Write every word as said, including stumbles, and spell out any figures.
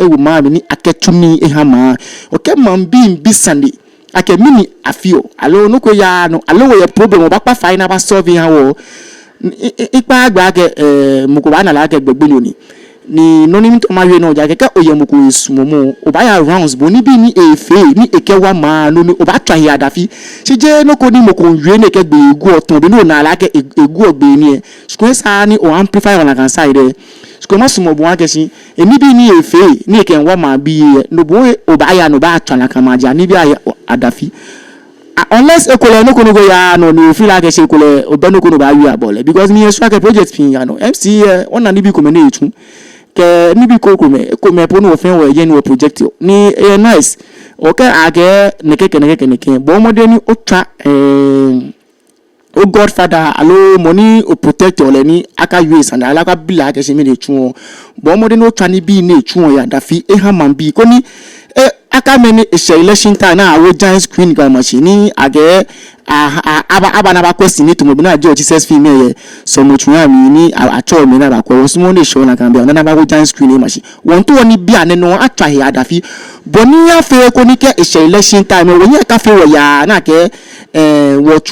ewo maŋ mli ni akɛtsu nii eha maŋ. Okɛ maŋbii miibi sane akɛ mɛni afeɔ, aloo nɔ ko yaa nɔ, aloo wɔyɛ problem, obaakpa fai ni aba solve eha wɔ. Ni, i, i, ikpa agba akɛ, eh, mɔ ko baana lɛ akɛ gbɛ gbenyo ni. Ni nɔ ni mitao mawie nɔ ji akɛ, kɛ oyɛ mɔ ko esumɔɔ mɔ, obaaya rounds, bo nibii ni efee, ni ekɛwa maŋ, no mli obaatswa he adafi. Shi jeee nɔ ko ni mɔ ko miiwie ni ekɛ gbee guɔ tɔŋ, be ni ona lɛ akɛ e-, eguɔ gbee ni ɛ. Shi kulɛ esaaa ni o amplify own nakai side lɛ. Shi kulɛ masumɔ bo akɛ shi, enibii ni efee, ni ekɛwa maŋbii lɛ, no bo obaaya ni obaatswa nakai maji anibii lɛ adafi. Ah, unless ekolɛ nɔ ko nɔ ko yaa nɔ ni ofeel akɛ shi ekolɛ obɛ nɔ ko ni obaawie abɔ lɛ. Because miyɛ sure akɛ project pii yaa nɔ. M C lɛ, ona nibii komɛi ni etsu. Kɛ nibii ko komɛi, komɛi po ni wɔfɛɛ wɔyɛ ni wɔ project lɛ. Ni, eh, nice. Okɛɛ akɛ nɛkɛ kɛ nɛkɛ kɛ nɛkɛ. Bɔɔ mɔdɛŋ ni otswa, eh, o godfather, aloo mɔ ni o protect lɛ ni akawie sane, aloo akabi lɛ akɛ shi mɛni etsuɔ. Bɔɔ mɔdɛŋ ni otswa nibii ni etsuɔ lɛ adafi eha maŋbii. Koni, eh, akɛ mɛni eshɛ election time ni awo giant screen kɛma shi ni akɛ, a, a, aba, aba ni aba question ni tamɔ bɔ ni ajɛɔ Jesus film lɛ yɛ. Sɔlemɔtsu lɛ mli ni a, atsɛɔ mɛi ni abakwɛ. Wɔsumɔɔɔ ni eshɛ nakai be ni aba wo giant screen lɛ ema shi. Wɔmiitao nibii anɛ nɔŋŋ atswa he adafi. Bɔ ni afee koni kɛ eshɛ election time lɛ, wɔnyɛ akafee wɔyaa ni akɛ, eh, wɔtsu